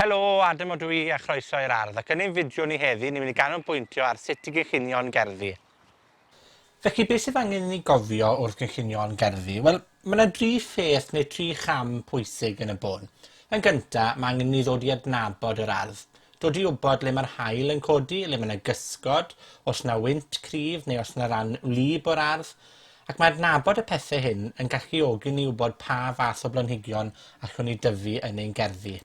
Helo, Adam odw i a chroeso i'r ardd. Ac yn ein fideo ni heddi, ni'n mynd i ganolbwyntio ar sut i gynllunio'n gerddi. Felly, beth sydd angen i ni gofio wrth gynllunio'n gerddi? Wel, ma' 'na dri pheth neu tri cham pwysig yn y bôn. Yn gynta, ma' angen i ni ddod i adnabod yr ardd. Dod i wbod le ma'r haul yn codi, le ma' 'na gysgod, os 'na wynt cryf neu os 'na ran wlyb o'r ardd. Ac mae adnabod y pethe hyn yn galluogi ni wbod pa fath o blanhigion allwn ni dyfu yn ein gerddi.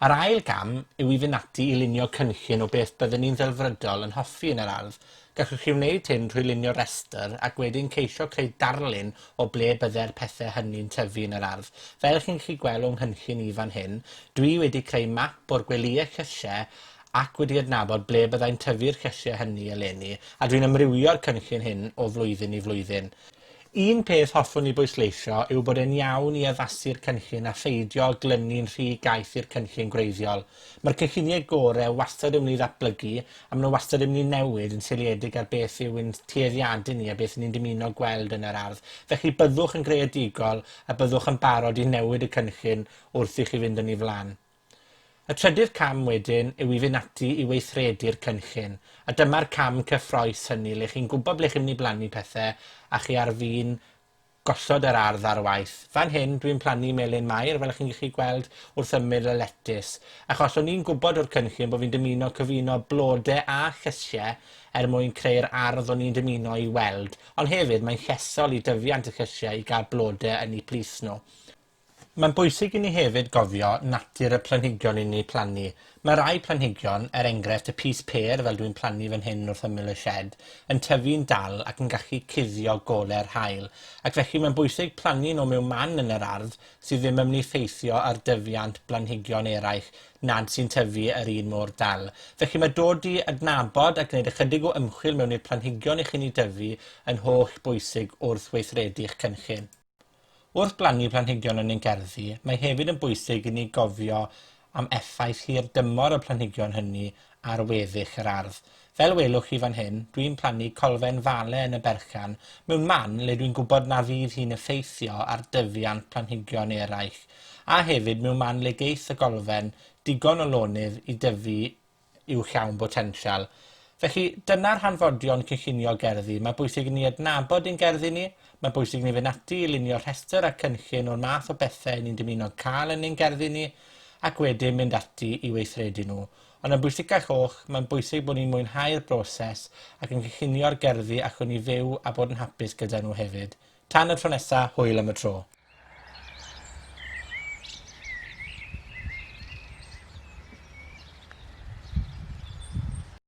A'r ail gam yw i fynd ati i lunio cynllun o beth bydden ni'n ddelfrydol yn hoffi yn yr ardd. Gallwch chi wneud hyn trwy lunio rhestr ac wedyn ceisio creu darlun o ble bydde'r pethe hynny'n tyfu yn yr ardd. Fel chi'n gallu gweld o'n nghynllun i fan hyn, dwi wedi creu map o'r gwelye llysie ac wedi adnabod ble byddai'n tyfu'r llysie hynny eleni, a dwi'n amrywio'r cynllun hyn o flwyddyn i flwyddyn. Un peth hoffwn i bwysleisio yw bod e'n iawn i addasu'r cynllun a pheidio â glynu'n rhy gaeth i'r cynllun gwreiddiol. Mae'r cynlluniau gore wastad yn mynd i ddatblygu, a ma' nw wastad yn myn' i newid yn seiliedig ar beth yw ein tueddiade ni a beth 'yn ni'n dymuno gweld yn yr ardd. Felly, byddwch yn greadigol a byddwch yn barod i newid y cynllun wrth i chi fynd yn 'i flan. Y trydydd cam wedyn yw i fynd ati i weithredu'r cynllun, a dyma'r cam cyffrous hynny le chi'n gwybod ble chi'n mynd i blannu pethe a chi ar fin gosod yr ardd ar waith. Fan hyn, dwi'n plannu Melyn Mair, fel chi'n gallu gweld, wrth ymyl y letys, achos o'n i'n gwybod o'r cynllun bod fi'n dymuno cyfuno blode a llysie er mwyn creu'r ardd o'n i'n dymuno i weld, ond hefyd mae'n llesol i dyfiant y llysie i gael blode yn 'u plith nhw. Mae'n bwysig i ni hefyd gofio natur y planhigion 'yn ni plannu. Ma' rai planhigion, er enghraifft y pys pêr, fel dwi'n plannu fan hyn wrth ymyl y sied, yn tyfu'n dal ac yn gallu cuddio gole'r haul, ac felly mae'n bwysig plannu nw mewn man yn yr ardd sydd ddim yn myn' i ffeithio ar dyfiant blanhigion eraill nad sy'n tyfu yr un mor dal. Felly ma' dod i adnabod a gneud ychydig o ymchwil mewn i'r planhigion 'ych chi'n 'u dyfu yn holl bwysig wrth weithredu'ch cynllun. Wrth blannu planhigion yn ein gerddi, mae hefyd yn bwysig i ni gofio am effaith hir dymor y planhigion hynny ar weddill yr ardd. Fel welwch chi fan hyn, dwi'n plannu colfen fale yn y berchan, mewn man le dwi'n gwybod na fydd hi'n effeithio ar dyfiant planhigion eraill, a hefyd mewn man le geith y golfen digon o lonydd i dyfu i'w llawn botensial. Felly, dyna'r hanfodion cynllunio gerddi. Mae'n bwysig i ni adnabod ein gerddi ni, mae'n bwysig i ni fynd ati i lunio rhestr a cynllun o'r math o bethau ni'n dymuno cael yn ein gerddi ni, ac wedyn mynd ati i weithredu nhw. Ond yn bwysicach oll, mae'n bwysig bod ni'n mwynhau'r broses ac yn cynllunio'r gerddi allwn ni fyw a bod yn hapus gyda nhw hefyd. Tan y tro nesa, hwyl am y tro.